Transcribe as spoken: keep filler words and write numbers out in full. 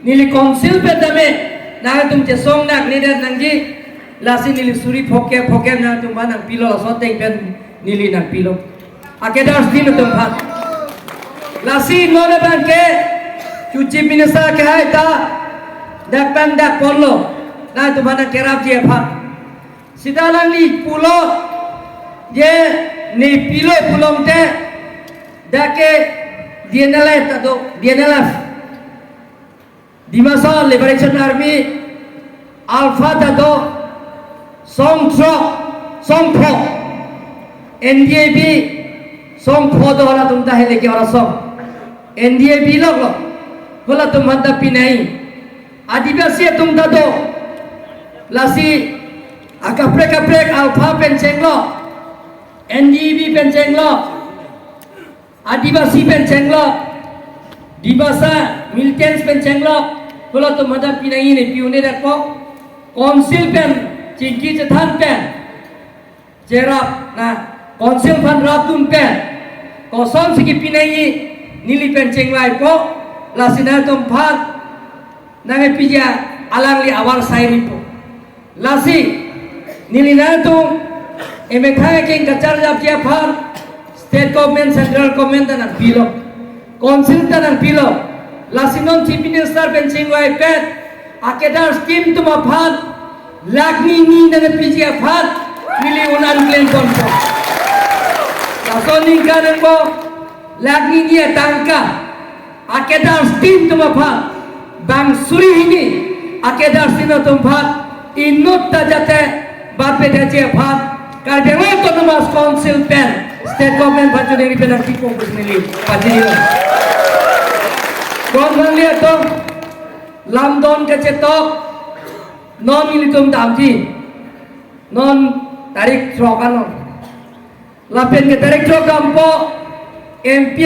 Neli council pen tame nangtum chesong nangnedet nangji, lasi neli suri phoke phoke nangtum aphan nangpilo, laso ateng pen neli nangpilo. Akedars atum aphan. Lasi non abangke, chu Chief Minister kehai ta dak pen dak ponlo, nangtum aphan nangkerapji aphan. Sita alangli pulo, je ne pilo pulote, dak ke D N L F ta do, D N L F, Dimasa Liberation Army, Alpha ta do, song throk, song pho, N D A B, song pho do, halatum ta hele ke ora song. N D A B lok lo, halatum aphan ta pinai. Adivasi atum ta do, lasi akaprek kaprek Alpha pen chenglo, N D A B pen chenglo, Adivasi pen chenglo, Dimasa militants pen chenglo, halatum aphan ta pinai ne pi-un-edet ko, council pen chingki chethan pen cherap na, council aphan rapdun pen kosonsi kepinai neli pen chengvaipo, lasi nangtum aphan nangpiji alangli avar sai ripo. Lasi neli nangtum emethang akeng kacharjapji aphan state government, central government ta nangpilo, council ta nangpilo. Lasi non Chief Minister pen chingvai pen akedars atum aphan lakh ni ni nangpiji aphan neli un-an klem ponpo. Laso aningkan angbong lakh ni ni atangka akedars atum aphan, bang suri hini akedars atum aphan inut ta jate bapedetji aphan Karbi Anglong Autonomous Council pen state government aphan choningri pen nangkipu pusi neli pajirilo. Kong bangli atum, lamdon kachetok non ilitum damji, non tarik throk anon. Lapen ke tarik throk dampo, M P